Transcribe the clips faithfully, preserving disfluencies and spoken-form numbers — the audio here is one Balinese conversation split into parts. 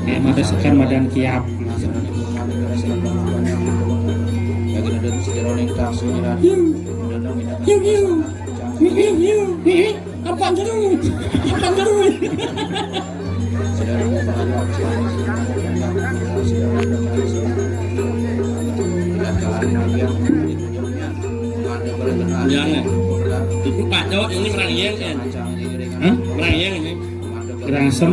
Nek mate sekan madan kiap. Hiu, hiu, hiu, hiu, hiu, hiu. Apa jeru? Apa jeru? Yang, eh, itu Pak Cok, ini orang yang, eh. Hah? Orang yang ini. Kerang asem.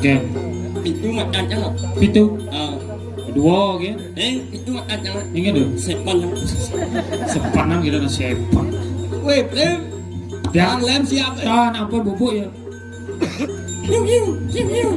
Oke. Pitu makan kan? Pitu. Ah. Dua, oke. Eh, pitu makan kan? Ingat tuh. Sepan. Sepanan gitu, nah, sepan. Weh, lem. Ya. Lem siap. Tahan apa bubuk ya? Hiu, hiu, hiu, hiu.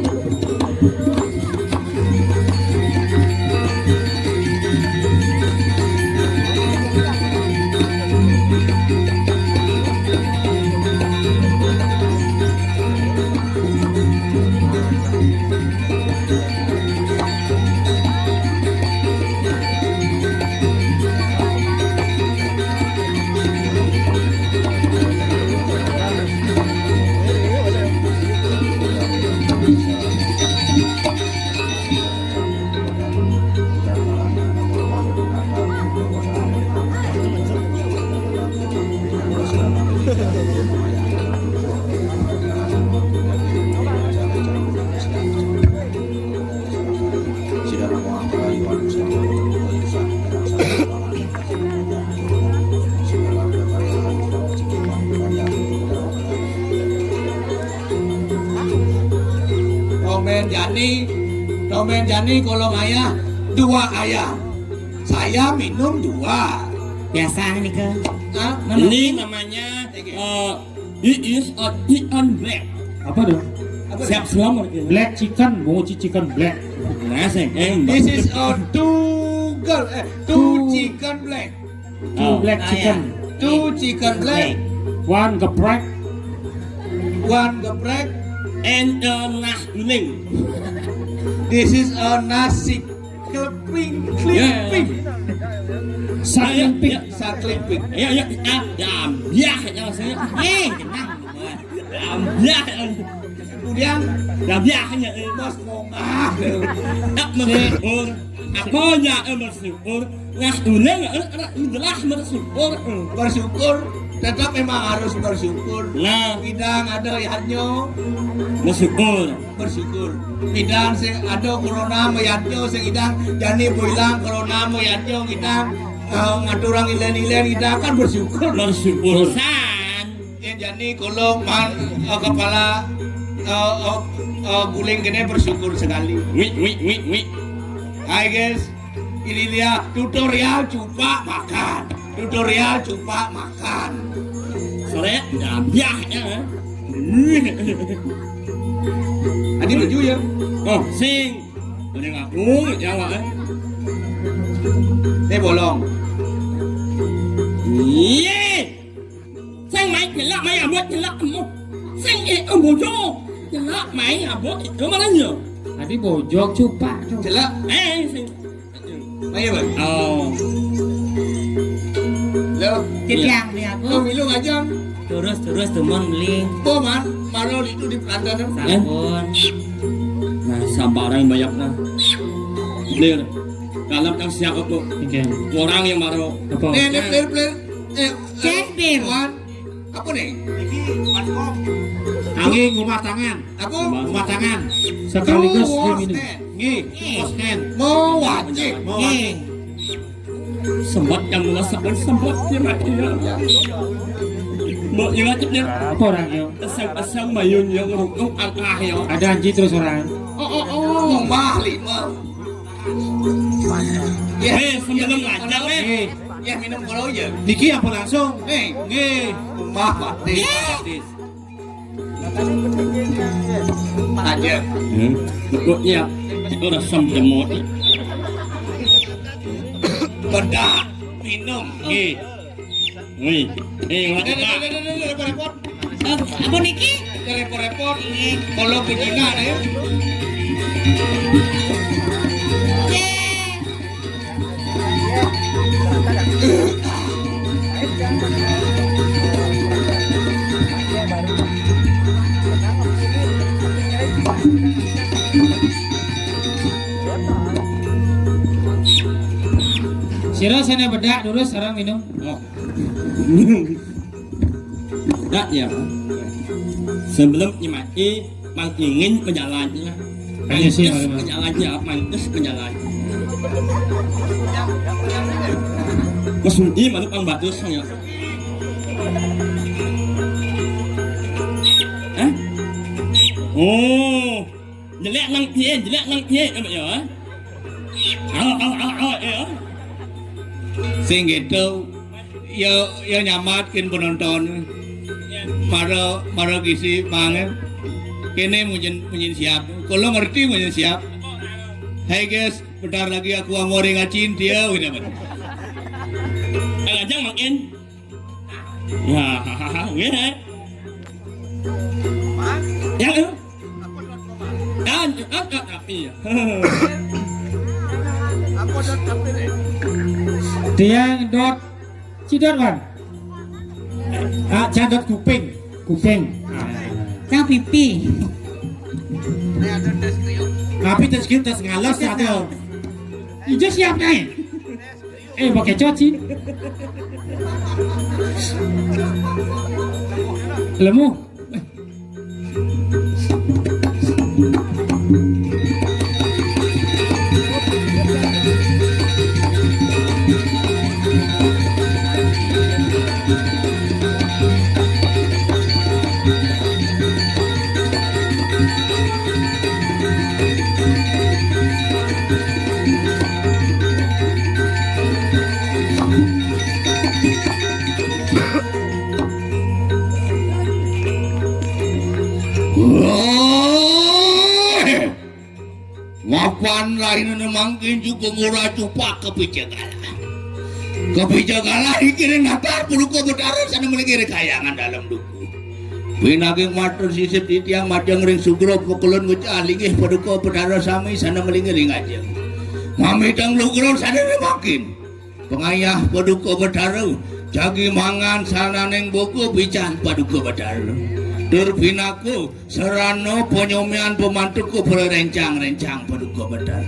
Jani, Tomen Jani kalau ngayah dua ayah. Saya minum dua. Biasa nih ke. Hah? Ini namanya eh, it is a chicken black. Apa tuh? Apa tuh? Siap semua mereka. Black chicken, mau chicken black. Nah, sing, eh, This is a two girl, eh, two Two. chicken black. Two Oh. black Ah, chicken. ya. Two chicken black. One geprek. One geprek. And uh, nah kuning. This is a nasi kleping, Yeah. kleping. Saklimpik. Ya, ya. Saklimpik. Ya, ya, ya, ya, ya, ya, saya. Eh, tenang. Ya, ya. Kemudian, ya, ya, ya. Mas Kongah. Tak mengukur. Apa ya, eh, Mas Syukur? Nah, udah nggak, eh, eh, udah lah, Mas Syukur. Bersyukur, tetap memang harus bersyukur. Nah. Idang ada yadnyo. Bersyukur. Bersyukur. Idang sing ada corona mayadnyo, sing idang jani boilang corona mayadnyo, idang eh, ngaturang ilen-ilen, idang kan bersyukur. Bersyukur. San. Ya, jani kalau man eh, kepala eh, eh, eh, guling kene bersyukur sekali. Wik, wik, wik, wik. Hai guys, ini dia tutorial cupak makan. Tutorial cupak makan. Sore, ya, biah, ya. Tadi baju ya. Oh, sing. Boleh ngaku, ya, Wak, eh. Eh, bolong. Iya. Sing main celak, main abot celak kamu. Sing eh, eh, bojo. Celak, main abot, itu mana ya? Tadi bojok cupak. Celak. Eh, sing. Ayo, Bang. Oh. Lo, Ketiang ni aku. Lo milu ngajang. Terus, terus, teman beli. Bo, man, maro itu di Perantan, em. Sampun. Nah, sabaran banyak nah. Clear. Kalau yang siap aku. Oke. Orang yang maro. Apa? Nih, nih, clear, clear. Eh, Cek, Bim. Wan. Apa nih? Iki, Mas Kong. Kangge ngumah tangan. Apa? Ngumah tangan. Sekaligus Two diminum. Stand. Nggih, Stand. Mau wajib. Mau wajib. Sembat yang merasakan sembat kira-kira. Mbok yo wajib ya. Apa orang yo? Esang-esang mayun yo ngerukuk angkah yo. Ada anji terus orang. Oh, oh, oh. Mbah lima. Ya. Eh, sebelum ngajak, eh. Eh. Ya, minum kalau ya. Niki apa langsung? Eh. Nggih. Mbah Fatis. Aja. Hmm. Pokoknya, ora sem jemot. Bedak, minum. Nggih. Wih, eh, ora Ada, ada, ada, ada, ada, repot-repot. Eh, apa niki? Ada repot-repot. Kalau ke Cina, ya. Sira sene bedak dulu, sarang minum. Oh. Dak ya. Sebelum nyemaki, Mang Ingin menjalannya. Ayo sih, Mang Ingin menjalannya, Mang Ingin menjalannya. Mas Ingin mana Pang Batus ya. Hah? Oh. Jelek nang piye, jelek nang piye, ya, ya. Ayo, ayo, ayo, ayo, ya. Sing gitu. Ya, ya nyamatkin penonton. Para, para gisi pangen. Kene mungkin, mungkin siap. Kalau ngerti mungkin siap. Hai guys, bentar lagi aku mau ngacin dia udah. Ayo aja makin. Ya, nggih. Ya, ya. Dan angkat api. Tiang dot cidot, Wan. Ah, candot kuping. Kuping. Cang pipi. Tapi tes kita tes ngalas atau ijo siap nih. Eh, pakai coci. Lemu. Mapan lainna mangkin juga ngora cupak kapicagala. Kapicagala ikiring natar Paduka Betara sané malinggih ring kahyangan dalem duku. Pinaging matur sisip titiang majeng ring sugra pakulun ngecah linggih Paduka Betara sami sané malinggih ring ajeng. Mamitang lugra sané mangkin. Pangayah Paduka Betara, jagi mangan sananing boga bican Paduka Betara. Tur pinaka sarana panyomian pamantuka para rencang-rencang Paduka Betara.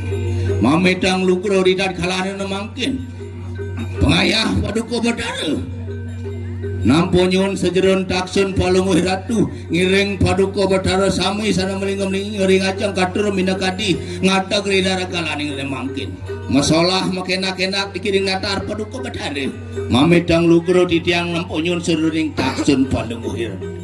Mamitang lugra ridat kalaning mangkin. Pangayah Paduka Betara. Nampa nyuwun sajeroning taksun palungguh ratu, ngiring Paduka Betara sami sané malinggih-malinggih ring ajeng katur minakadi ngadeg ridara kalaning mangkin. Masolah makenak-kenak ikiring natar Paduka Betara. Mamitang lugra titiang nampa nyuwun sajeroning taksun palungguh ratu.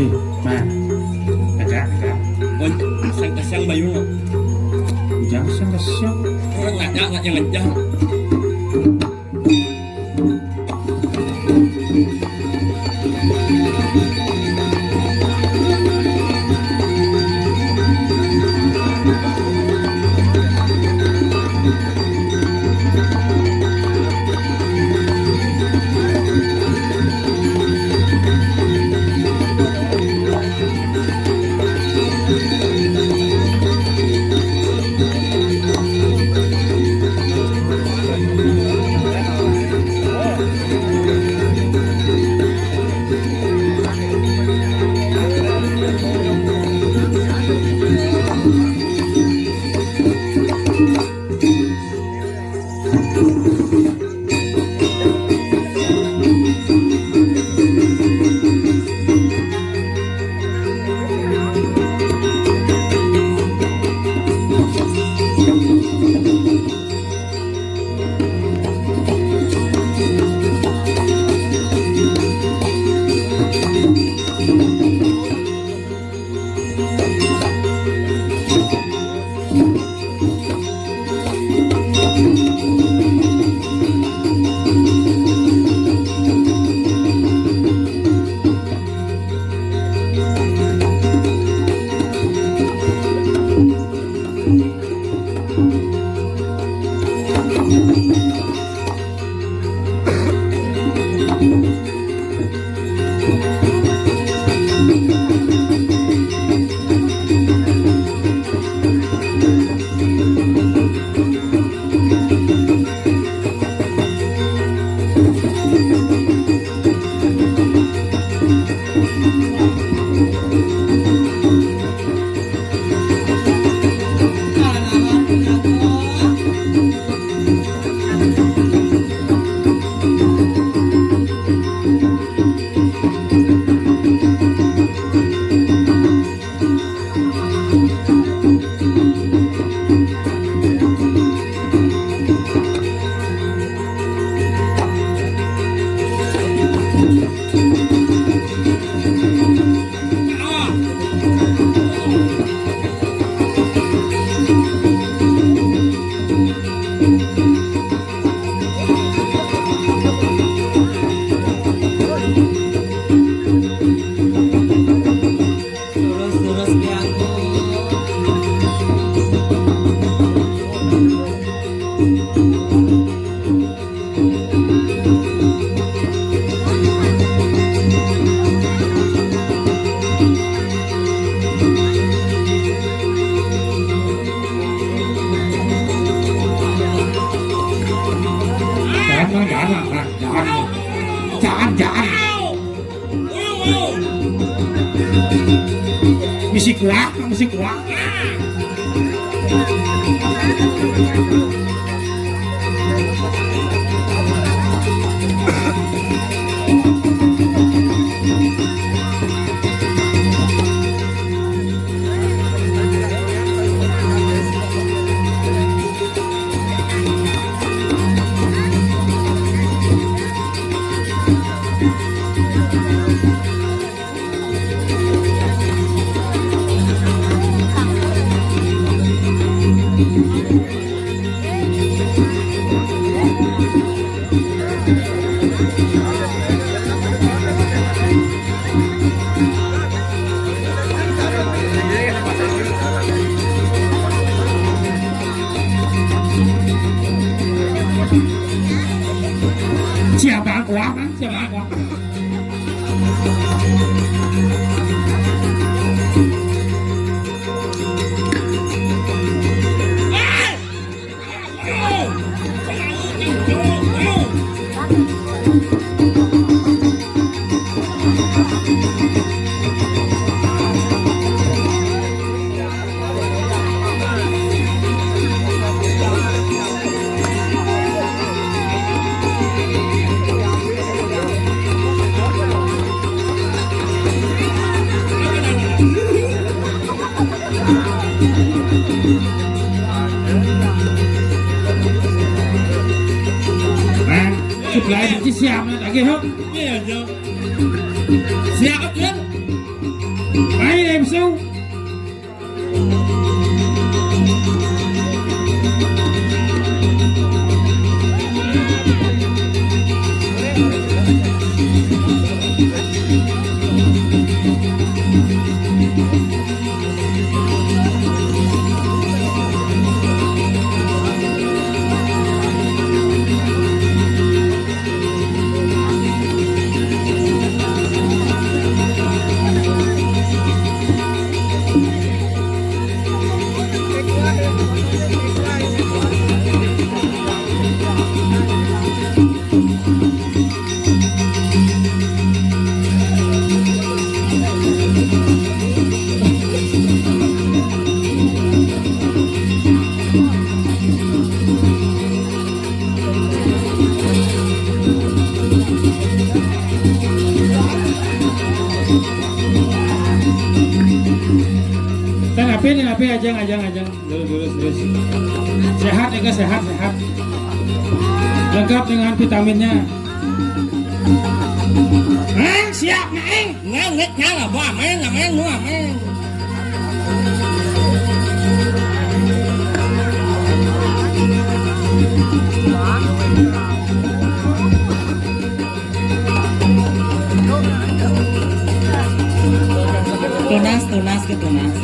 Eh, Man. Ngajak, ngajak. Mun, sang kasang bayuna. Ujang sang kasang. Urang ngajak, ngajak, ngajak. Jangan, jangan, jangan, jangan. Jangan, jangan. Misi kuah, misi kuah. Nah, sebelah ini siap, lagi, hop. Iya, Jok. Siap, Jok. Ayo, M C U. Ten api, ten api, ajang, ajang, ajang. Lurus, lurus, lurus. Sehat, Eka, sehat, sehat. Lengkap dengan vitaminnya. Main siap, main. Main, main, main, apa? Main, main, main, main. Tunas, tunas, ke tunas.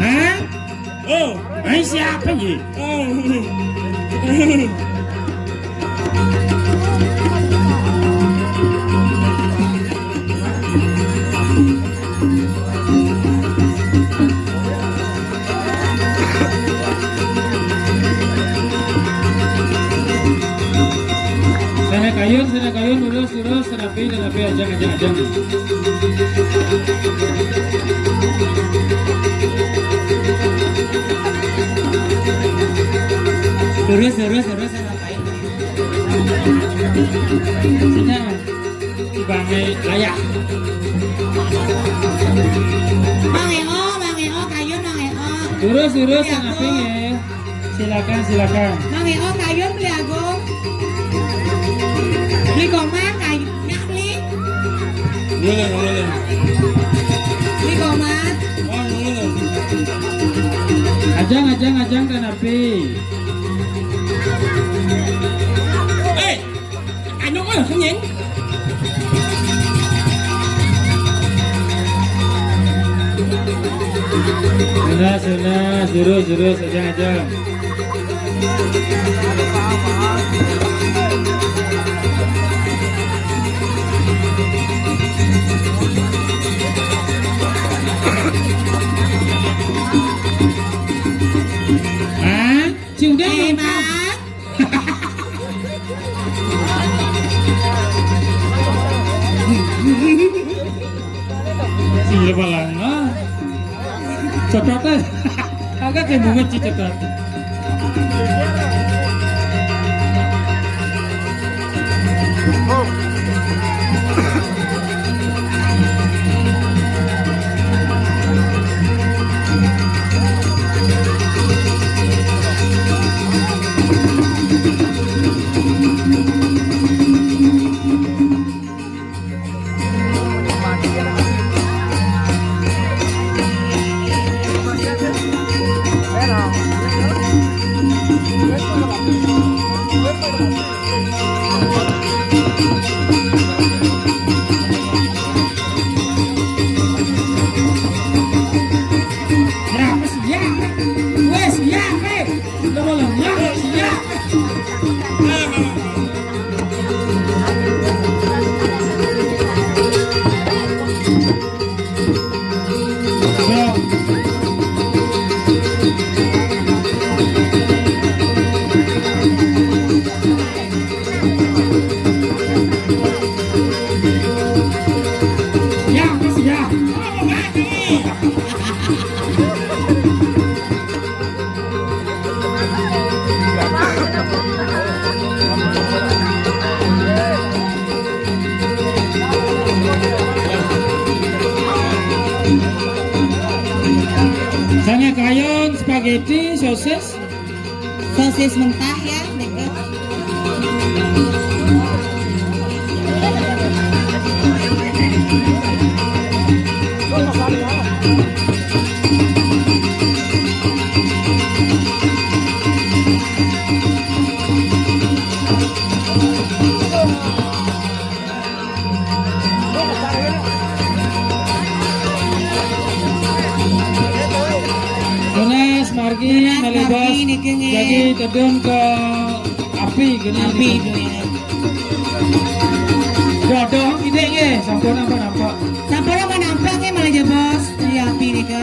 Hah? Oh, ini siapa ini? Oh. Sana kayun, sana kayun, lurus, lurus, sana pi, sana pi, ajang, ajang, ajang. Lurus, lurus, lurus, sana pi. Sana. Bang Layah. Bang Eo, Bang Eo, kayun Bang Eo. Lurus, lurus, ya, sana pi, ya. Silakan, silakan. Bang Eo, kayun beli agung. Beli koman, kayun, ya, beli. Boleh, boleh. Beli koman. Oh, boleh. Ajang, ajang, ajang, kana pi. Hei! Anu mah kenyang. Sudah, sudah, suruh, suruh, saja, aja. Hah? Cing udah. Sing lebalang, ah. Cocok, eh. Agak kayak bunga cicak, ah. Wis ya, wis ya, wis. Lho, lho, ya, wis ya. Ya, wis ya. Sana kayon, spaghetti, sosis. Sosis mentah ya, nika. Tunas margi. Tunas nalibas margi niki nggih. Jadi tedun ke api gini. Api niki. Dodo ide nggih, sampun apa nampak? Sampun apa nampak nggih, malah jebos di api nika.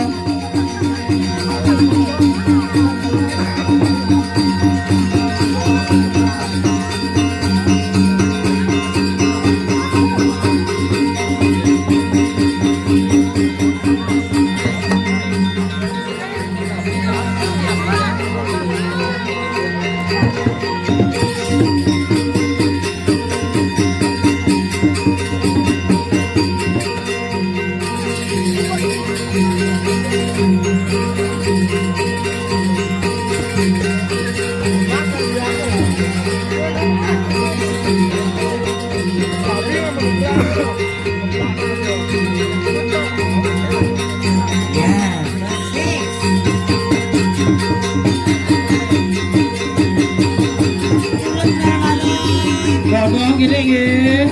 Ngomong gini nggih.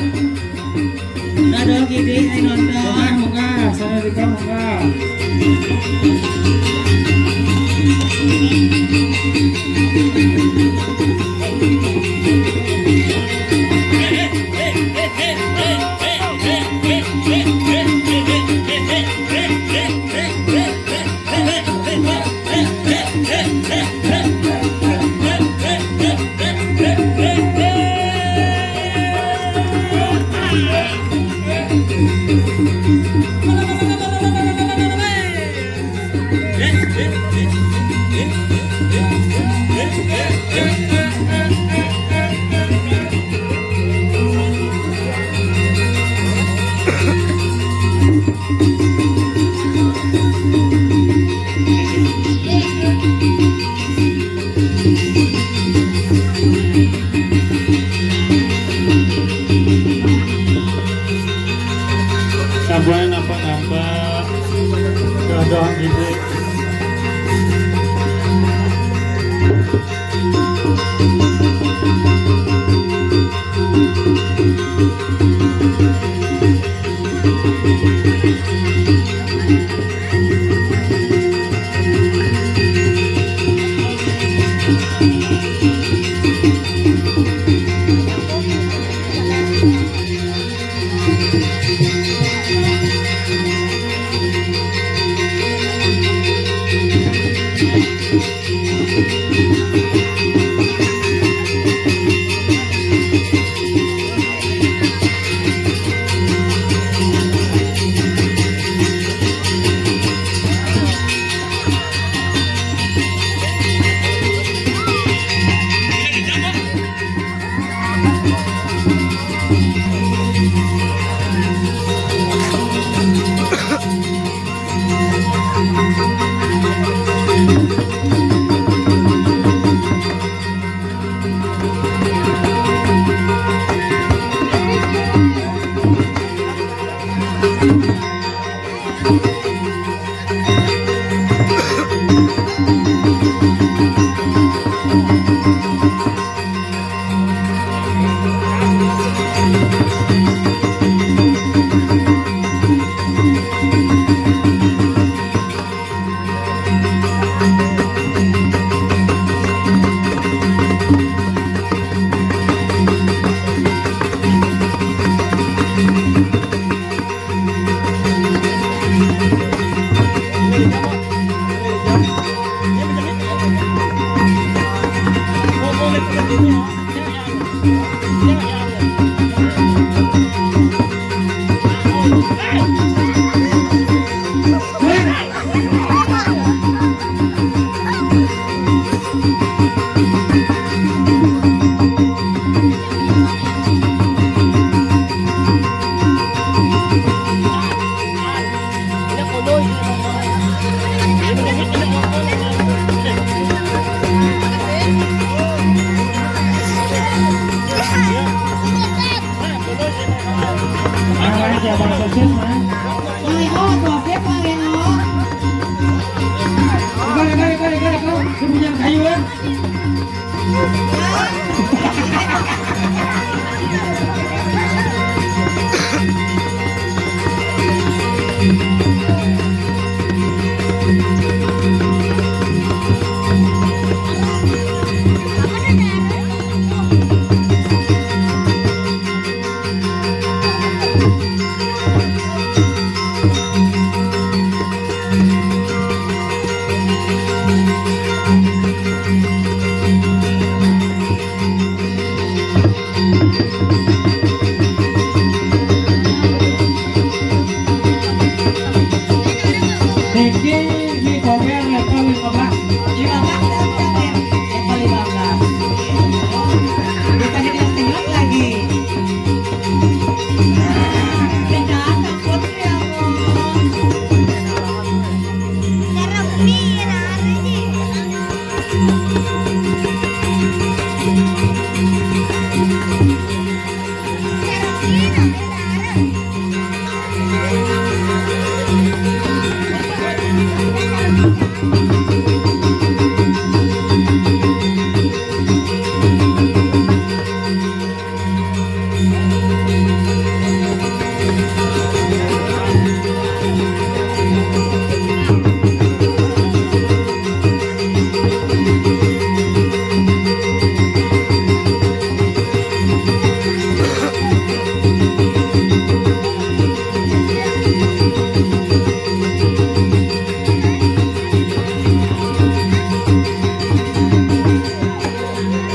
Dadol gede, ayo nonton. Munggah, munggah, sana di munggah. Sampun nampak-nampak. Dadah gitu. Mana, mana siapa yang sukses, mana? Bang Eo, tuh, oke, Bang Eo. Kali, kali, kali, kali, kali. Dia punya kayu, ya? Niki, ini gober level lima belas. Lima belas, gober level lima belas. Kita jadi ingat lagi. Kita takut ya, Bos. Serem nih, lari nih.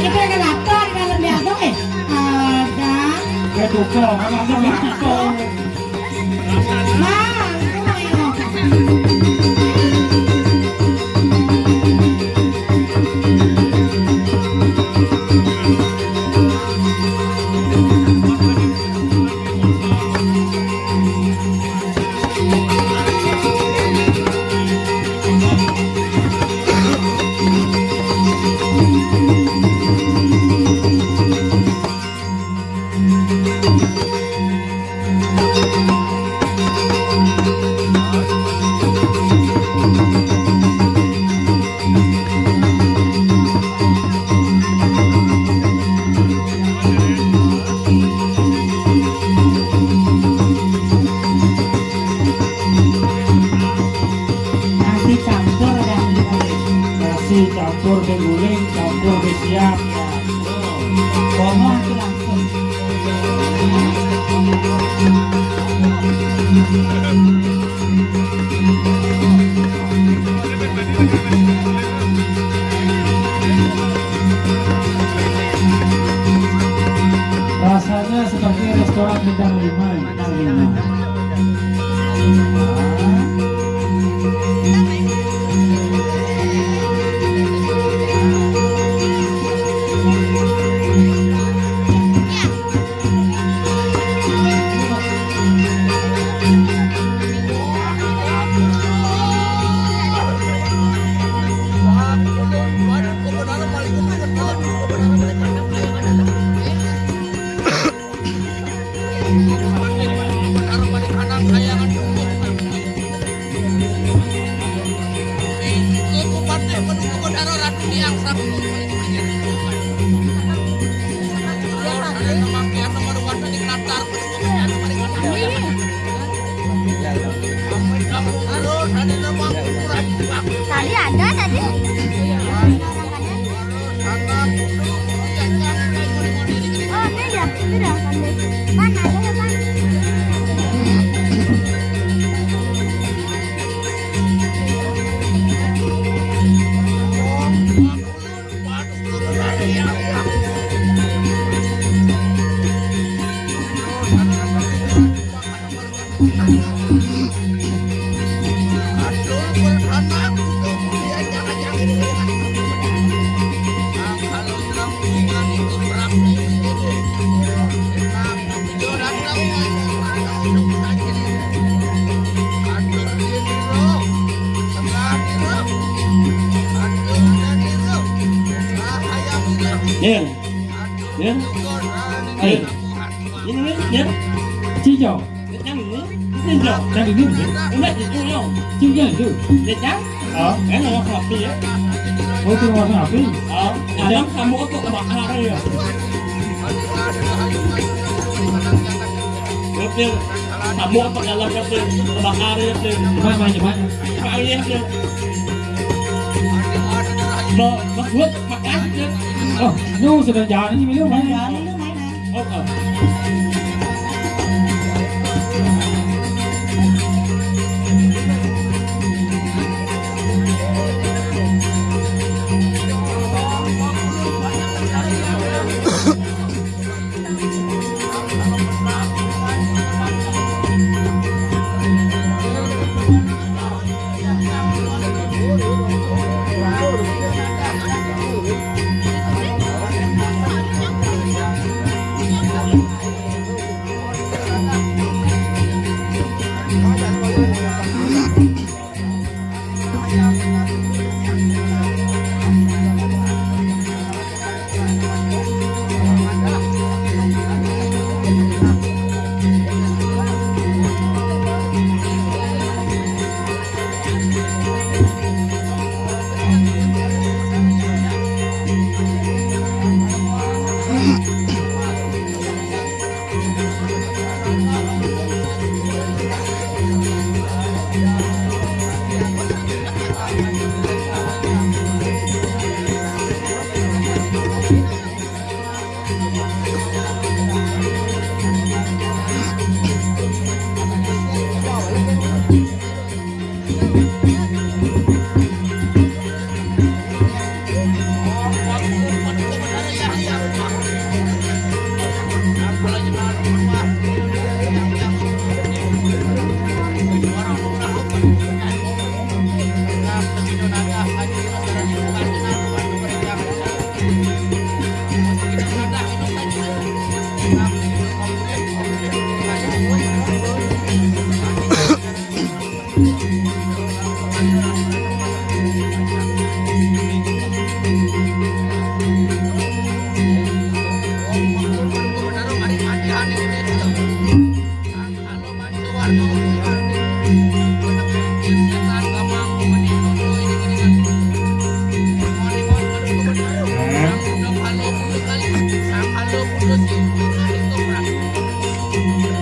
Kita ada lapar kalau diatur, eh. Ada. Ya, tukang, abang tuh lapar. Bang, itu mau yang Nasi campur dan guling. Nasi campur dan guling, campur disiap. Ngomong itu langsung. Rasanya seperti restoran bintang lima, bintang lima. Tadi ada tadi. Oh, ini ya, itu dah, Pan. Pan, ada ya, Pan? Nè. Nè. Ê. Nè, nè, nè. Chi yo? Nè, chang nè. Nè, yo. Chang nè, nè. Nè, yo, yo. Chi yo, yo. Nè, chang? Ờ. Cái này là hộp gì á? Ủa, tôi ngồi hộp đi. Ờ. À, lắm, à, mua cái bọc ha, đây rồi. Hộp đi. À, mua cái bọc là làm hộp đi. Bọc ha, đây, hộp đi. Mai, mai, mai. Mai, mai, mai. Mà, mà, mà, mà, Ơ, nu sedang jalan ini, Milu, mai. Sedang jalan ini, mai, mai. Ơ, ơ.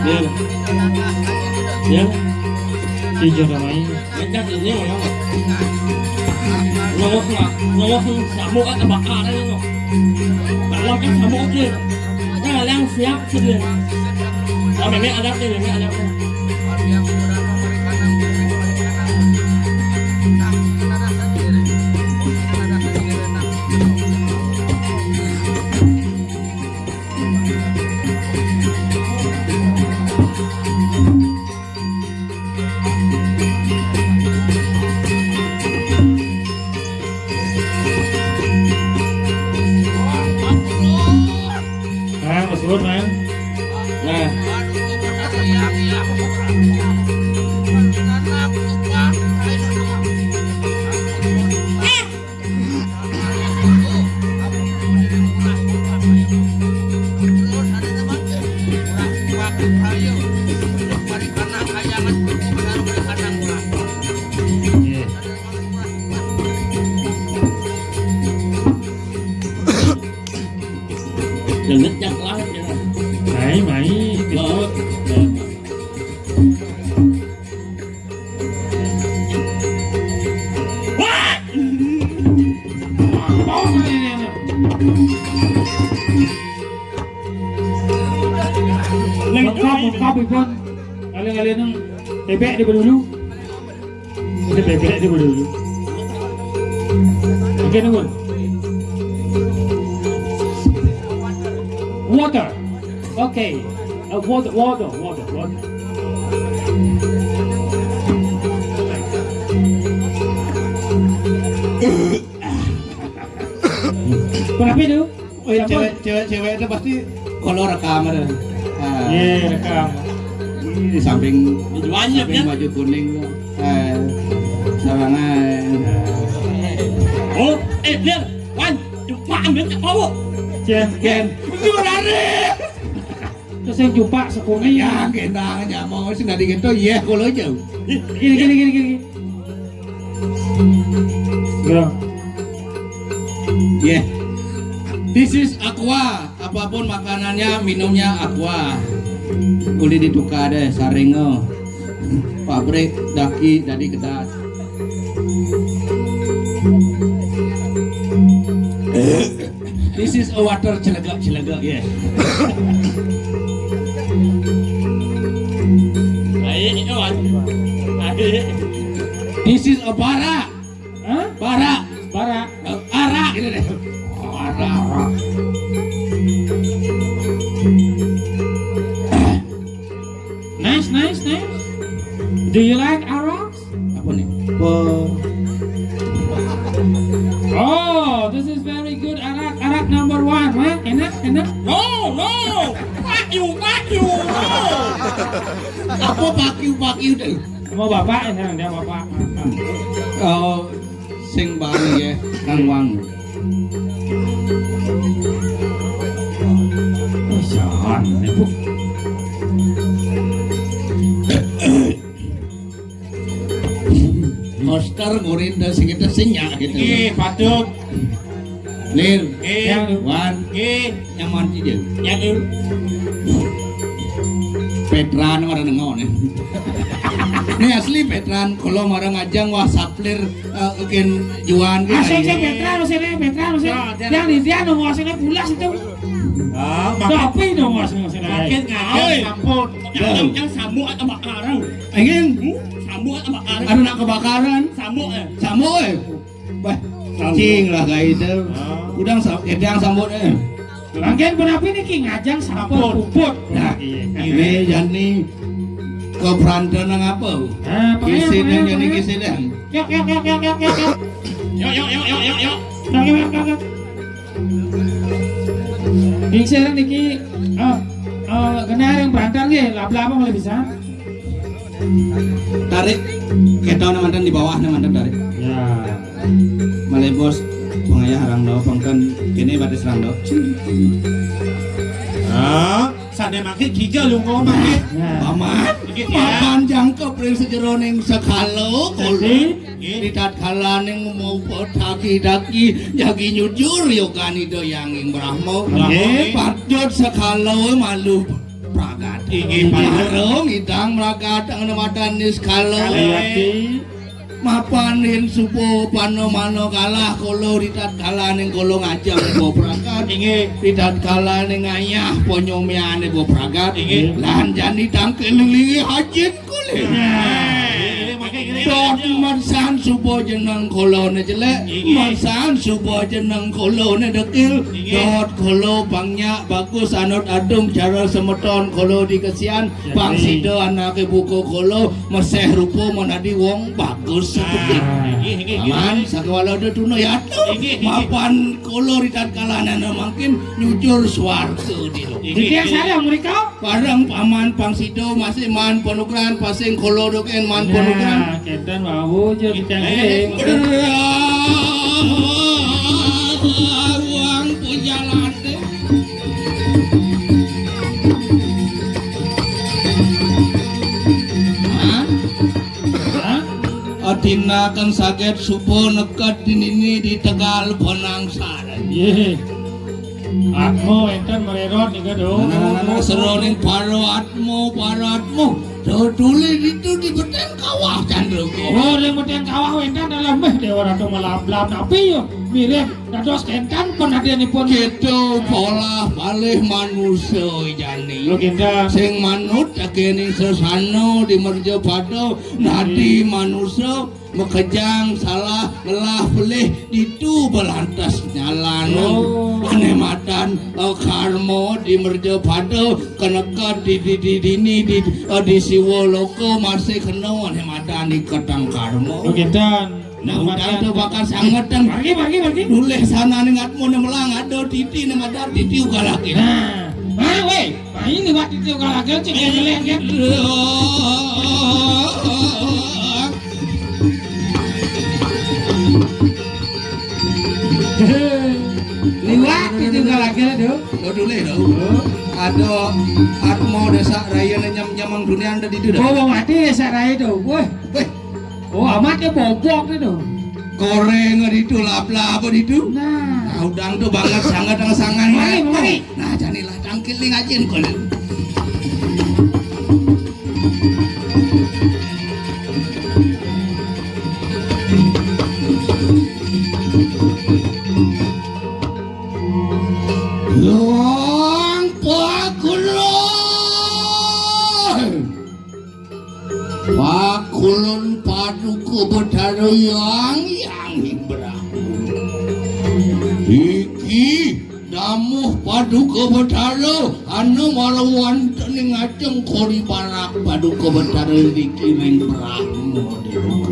Iya. Iya. Iya, damai. Ngecat ini, ya. Nongok nggak? Nongok nggak? Mau kan kebakaran, nongok. Kalau kan sama oke. Nah, yang siap sih dia. Oh, memang ada sih, memang ada sih. Nah, Mas Gun, nah. Nah. Lenget yang lain ya. Mai, mai, disebut. Lengkap, lengkap, Ipon. Kalian-kalian yang bebek di dulu. Ini bebek di dulu. Oke, nunggu. Water. Oke. Uh, water, water, water, water. Kenapa itu? Oh, ya, cewek, cewek, cewek itu pasti kalau rekam ada. Ah. Iya, rekam. Ini di samping, banyak, samping ya? Baju kuning tuh. Eh, sarangan. Oh, eh, Blir, Wan, cuma ambil ke bawah. Jen, Jen. Terus yang jupak sekuni. Ya, gendang aja mau sing dadi gitu, iya, kalau aja. Gini, gini, gini, gini. Ya. Yeah. This is aqua. Apapun makanannya, minumnya aqua. Boleh ditukar deh, saringo. Pabrik daki dari kedas. This is a water celegak-celegak, yeah. Ayo, ini water. Ayo. This is a bara. Hah? Bara. Bara. Arak gitu deh. Arak. Nice, nice, nice. Do you like araks? Apa nih? Oh, this is very good arak. Arak number one, huh? Enak, enak. No, no. Fuck you, fuck you. No. Apa pakiu-pakiu deh? Mau bapak, enak dia bapak. Oh, sing bang ya, nang wang. Jangan, ibu. Poster ngurin dan sing kita sing ya gitu. Iya, patut. Lir. Iya. Wan. Iya. Nyaman sih dia. Ya, iya. Petran marang nengok nih. Ini asli Petran kalau marang ajang wah saplir, eh, ken juan ke. Asik sih Petran, maksudnya Petran, maksudnya. Ya, ya. Yang di dia nunggu hasilnya pulas itu. Ah, makin, tapi nunggu hasilnya. Makin ngajak sampun. Yang, yang samuk atau bakaran. Ingin? Hmm? Samuk atau bakaran. Anu nak kebakaran. Samuk, eh. Samuk, eh. Bah, cing lah kayak itu. Ah. Udang sa-, eh, yang sambut, eh. Makin berapa ini ki ngajang sampun puput. Nah, iya. Ini jadi keberantakan apa? Ah, pakai, kisin yang pakai, jadi pakai. Kisin yang. Yuk, yuk, yuk, yuk, yuk, yuk, yuk. Yuk, yuk, yuk, yuk, yuk, yuk. Yuk, yuk, yuk, yuk. Ningsih niki, eh, eh, kena yang berantar nggih, lab-lab mulai bisa. Tarik, kita nih mantan di bawah nih mantan tarik. Ya. Malih bos, pengayah rang dau, pangkan kene batis rang dau. Ah, sane mangke kija lunga mangke. Ya. Paman, iki ya. Mapan jangkep ring sejeroning sekala, jadi? Nggih. Di tatkalaning mau daki-daki, jagi nyujur yogani doyanging Brahma. Brahma. Nggih. Patut sekala malu pragat. Inggih, patut. Marang idang mragat ing matan niskala. Kaliwati. Mapanin suba panamana kalah kala di tatkalaning kala ngajeng suba pragat. Inggih. Di tatkalaning ayah panyomyane suba pragat. Inggih. Lan jani tangkil lili hajit. Nah. Dot mansan suba jeneng kolone jelek, inggih. Mansan suba jeneng kolone dekil. Inggih. Dot kolo bang nyak bagus anut adung cara semeton kolo di kesian. Jadi. Bang sida anake buka kolo meseh rupa menadi wong bagus. Nah, inggih, inggih, inggih. Paman, sakewala ada tuna yatu. Inggih, inggih. Mapan kolo di tatkala nana mangkin nyujur swarga di lo. Inggih, inggih. Titiang sareng mrika. Bareng paman pang sida masih man panugrahan pasing kala doken man panugrahan. Nah, kenten wau aja kita ngiring. Wang pujalane. Hah? Hah? Adina kang saged suba neked dinini di Tegal Bonang Saren. Nggih. Atma wenten mererot nika, do. Nah, nah, nah, nah, seroning para atma, para atma. Do tuli ditu di beten kawah, Candra. Oh, ring beten kawah wenten dalam meh Dewa Ratu melab-lab. Tapi yo, mirip dados kenten penadianipun. Gitu polah palih manusa jani. Lho, kenten. Sing manut agening sesana di merja pada nadi manusa. Makejang salah ngelah pelih ditu belantas nyalanan. Oh. Ane matan, eh, karma di merja pada keneka di, di, di dini di, eh, di siwa loka masih kena ane matan di ketang karma. Begitan. Nah, udah itu bakal sangetan. Pergi, pergi, pergi. Dulih sana ning atmone melang ada titi ne madar titi uga lagi. Nah, ah, weh. Nah, ini buat itu kalau agak cek yang jelek ya. Liwat itu kalau Aduh. Lo dulu lo. Ada Atmo Desa Raya nyam nyamang dunia ada di itu dah. Oh, mati Desa Raya tuh. Wah. Weh. Oh, amat ya bobok itu. Koreng di itu, lap-lap di itu. Nah. Nah, udang tuh banget sangat sangat. Mari, mari. Nah, janilah tangkil nih ngajin kau nih. Yang pakulon. Pakulon Paduka Betara Yang Yang Ibrahim. Iki Damuh Paduka Betara anu mara wonten ing ajeng kori parak Paduka Betara niki ring Brahma Dewa.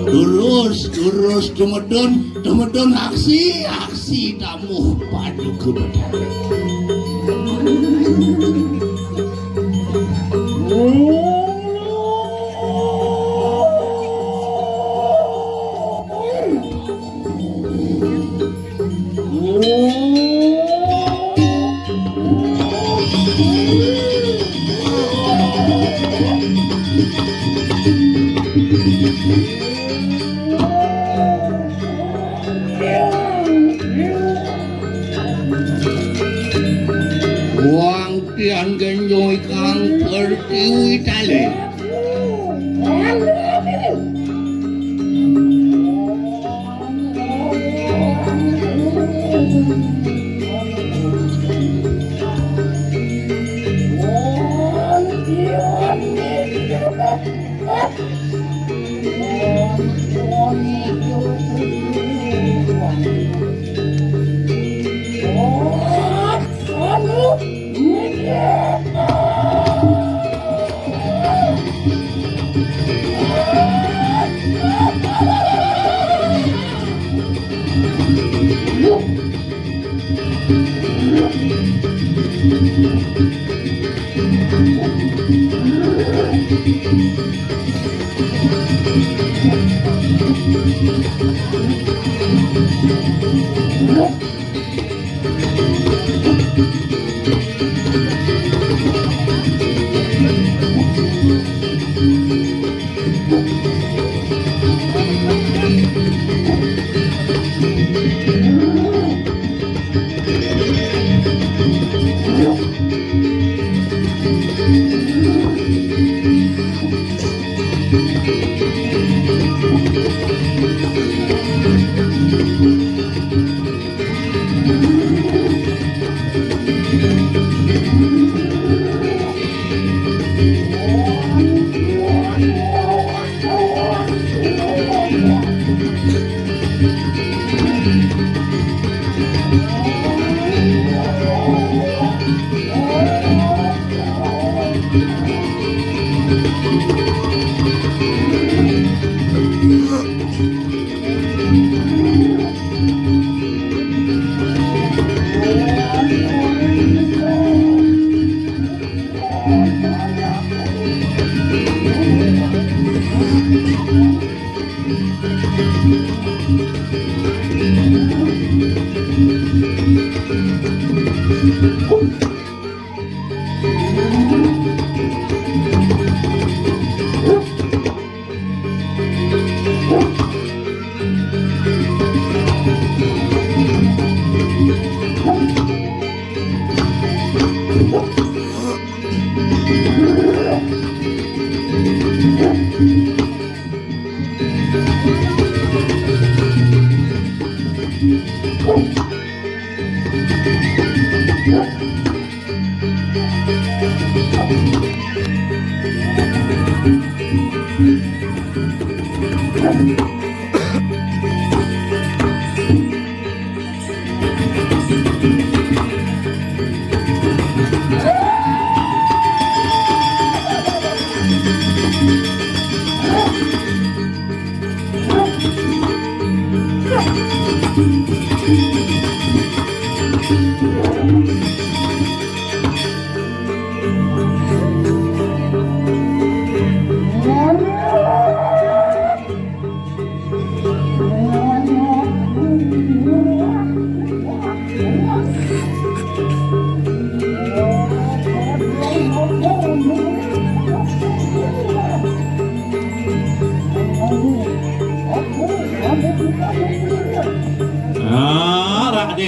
Terus, terus tumedun, tumedun aksi, aksi Damuh Paduka Betara. Wong tiang genjoi kang pertiwi tali.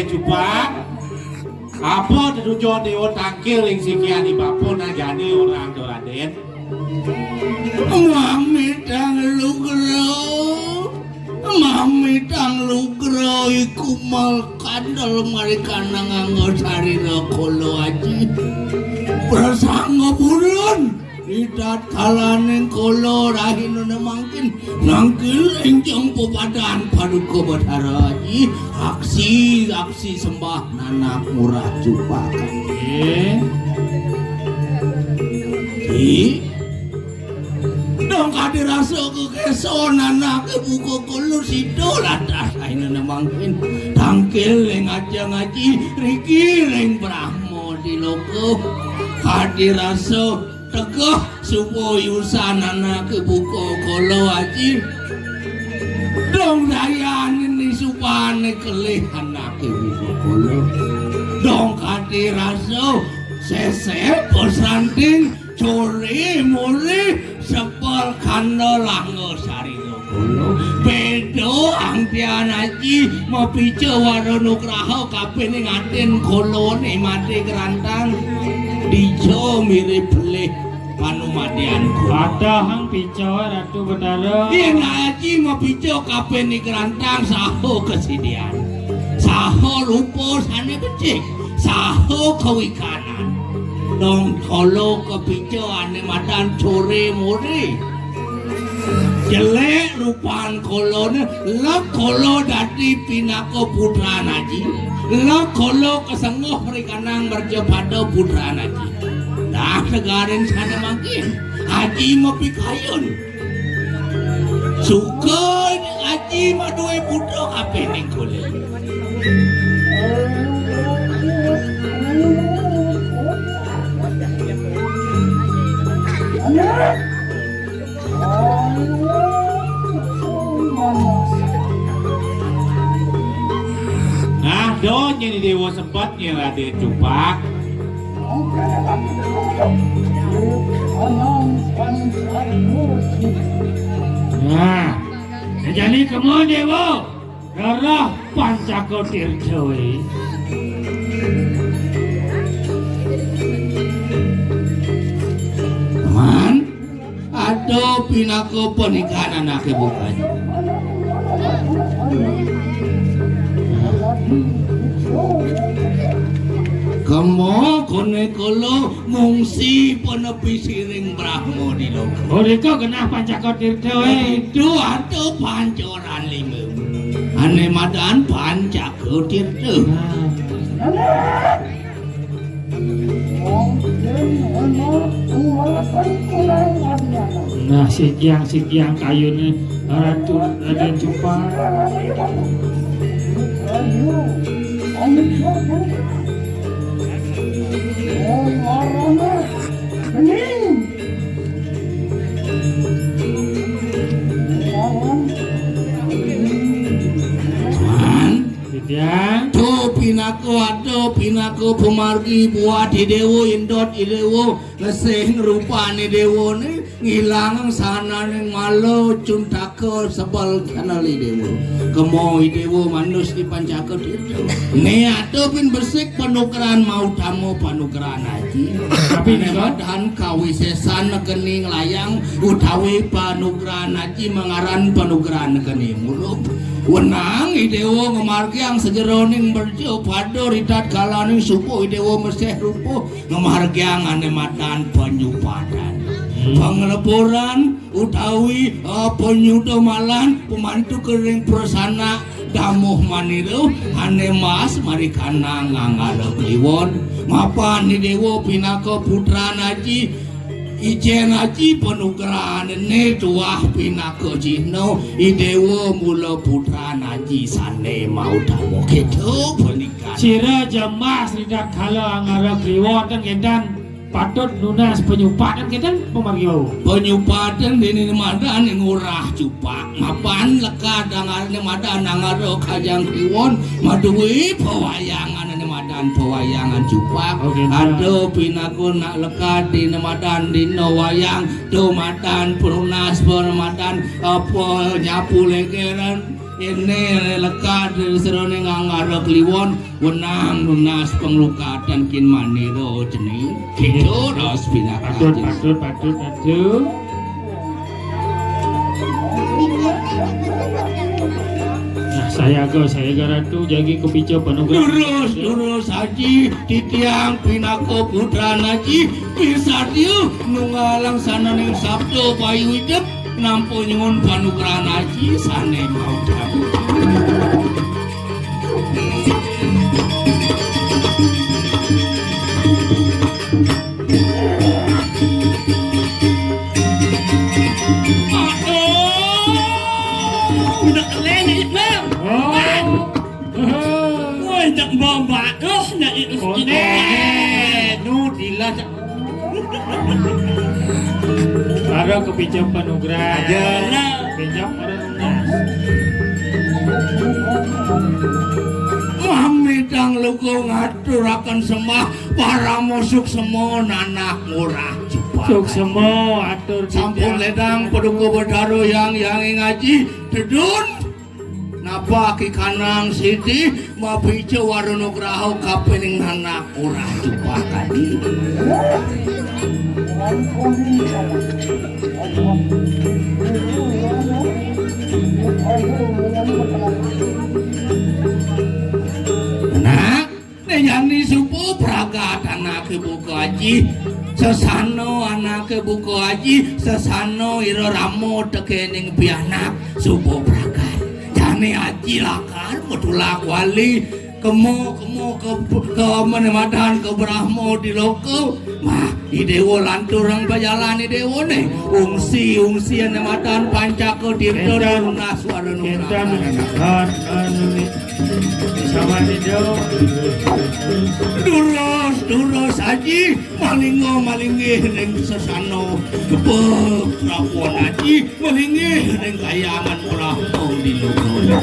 Cupak. Apa tetujon dewa tangkil ing sikian ibapa najane orang to, Raden? Mamitang lugra, mamitang lugra iku mal kandel marikanang anggo sarira kala aji. Prasangga purun. Ri tatkalaning kala rahinane mangkin, nangkil ing jeng pepadan Paduka Betara Aji, aksi, aksi sembah nanak murah cupak. Nggih. Nggih. Dong kadi rasa kekesa nanake buka kala sida latas rahinane mangkin. Tangkil ing ajeng aji, riki ring Brahma di loka. Kadi rasa tegeh suba yusan anake buka kala aji. Dong dayanin isupane kelih anake buka kala. Dong kati rasa sesep pesranting curi muri sepel kanda langga sarira kala. Beda angtian aji mapica wara nugraha kapining atin kalane mati kerantang. Dija mirip pelih panumadian kula. Padahang pica, Ratu Betara. Yen aji mapica kapining kerantang saha kesidian. Saha rupa sane becik. Saha kawikanan. Dong kala kapica ane madan core more. Jelek rupan kalane, lek kala dadi pinaka putran aji. Lek kala kasengoh ri kanang mercapada putran aji. Dah tegarin sane mangkin. Aji mapikayun. Suka aji maduwe putra kapining kula. Nah, do nyeni dewa sempat nyen Raden Cupak. Nah, jani kemo dewa, darah Pancaka Tirta we. Man, ada pinaka pernikahan anake bukan. Kemo kone kala mungsi penepi siring Brahma di loka. Orika genah Pancaka Tirta we. Itu ada pancoran lima. Ane madan Pancaka Tirta. Nah. Nah, sikiang-sikiang kayune Ratu Raden Cupak. Titiang. To pinaka ada, pinaka pamargi buat Idewa, indot Idewa, ngesih ngrupane dewane, ngilang sananing malo cuntaka sebel kenali dewa. Kemo Idewa manus di Pancaka Tirta. Ne ada pin besik panugrahan mautama panugrahan aji. Tapi ne nika? Badan kawisesan negeni nglayang utawi panugrahan aji mangaran panugrahan negeni mulup. Wenang Idewa ngemargiang sejeroning merca pada ritat kalaning subuh Idewa meseh rupa ngemargiang ane madan penyupadan. Hmm. Pangleburan utawi, eh, penyuda malan pemantu kering prasana damuh manira ane mas marikana ngangala kliwon. Mapan Idewa pinaka putran aji, ijen aji panugrahane tuah pinaka cihna Idewa mula putran aji sane mautama. Keto punika. Sira jemas ridat kala angara kliwon ten kedan patut nunas penyupadan kedan pamargi wau. Penyupadan dene madan ngurah cupak. Mapan lekad angarane madan angara kajang kliwon maduwe pawayangan ane madan pawayangan cupak. Oke, ada pinaka nak lekad dene madan dina wayang, do madan penunas, do madan apa nyapu legeran. Kéné lekad sajeroning Anggara Kliwon, wenang nunas panglukatan kin manira cening. Kéto raos pinaka. Patut, patut, patut, patut. Nah, sayaga, sayaga Ratu, jagi kapica panugrahan. Durus, durus, Aji, titiang pinaka putran Aji, misadia nunggalang sananing sabda bayu idep, nampa nyuwun panugrahan Aji sané mautama. Aduh, udah kelen nih, Bang. Oh. Woi, jak mbak tuh, nak itu. Koné, nu dilah, cak. Ada kapica panugrahan. Aja. Pinjam orang tunas. Mamitang lugu ngaturaken sembah parama suksma nanak ngurah cepat. Suksma atur. Sampun titiang. Ledang Paduka Betara Hyang Hyang Aji, tedun. Napa aki kanang siti mapica wara nugraha kapining nanak ngurah cepat tadi. Nak, né jani suba pragat anaké buka aji, sesana anaké buka aji, sesana ira rama tekéning pianak suba pragat. Jani aji lakar matulak wali, kema, kema ke, ke madan ka Brahma di loka. Mah, I Déwa lanturang pajalan I Déwané. Ungsi, ungsi ané madan pancaka tirta. Énten. Nunas wara nugraha. Énten. An-, anu ni. Sama ni, Déwa. Durus, durus, Aji. Malingga, malinggih ning sesana. Beprapuan, Aji. Malinggih ning kahyangan Brahma di loka.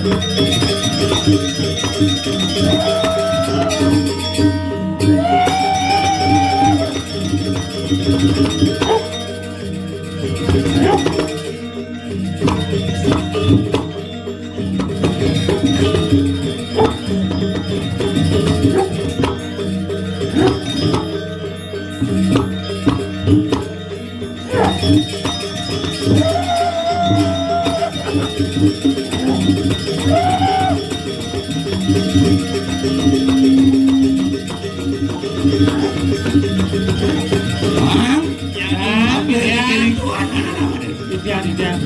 Titiang, titiang.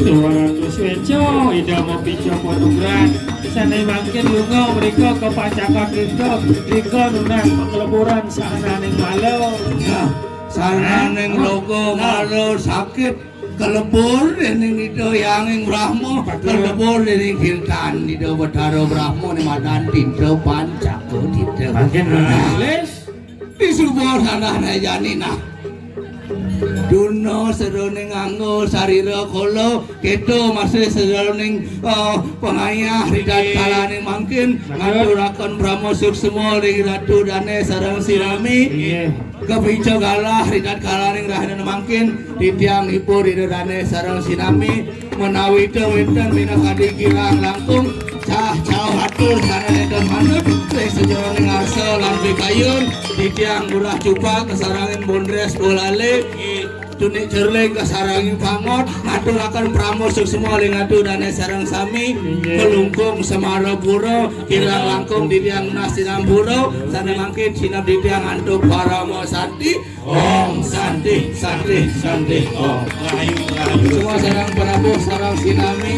Dua ratus weco, Ida mapica panugrahan. Sané mangkin lunga mrika ka Pancaka Tirta, rika nunas pangleburan sahananing mala. Nah, sahananing loka mala sakit kalebur déning Ida Hyang Brahma, kalebur déning tirtan Ida Betara Brahma né madan tirta Pancaka Tirta. Mangkin nulis. Disuba sandané jani nah. Duna sajeroning angga sarira kala, kéto masih sajeroning, eh, pangayah ri tatkalaning mangkin. Betul. Ngaturaken parama suksma ring Ratu Dané sareng sinami. Inggih. Kapica galah ri tatkalaning rahinané mangkin, titiang ngibur Ida Dané sareng sinami. Menawi ta wénten minakadi kirang langkung, cah cauh atur sané nénten manut, ring sajeroning arsa lan pikayun, titiang Ngurah Cupak kasarengin Bondrés Bolale, Tunik Cerling kasarengin Pangot, ngaturaken parama suksma ring Ratu Dané sareng sami, inggih. Kelungkung Semarapura, kirang langkung titiang nunas sinampura, sané mangkin sineb titiang antuk parama santi, Om Santi, Santi, Santi, Om. Rahayu, rahayu. Semua sareng Prabu, sareng sinami.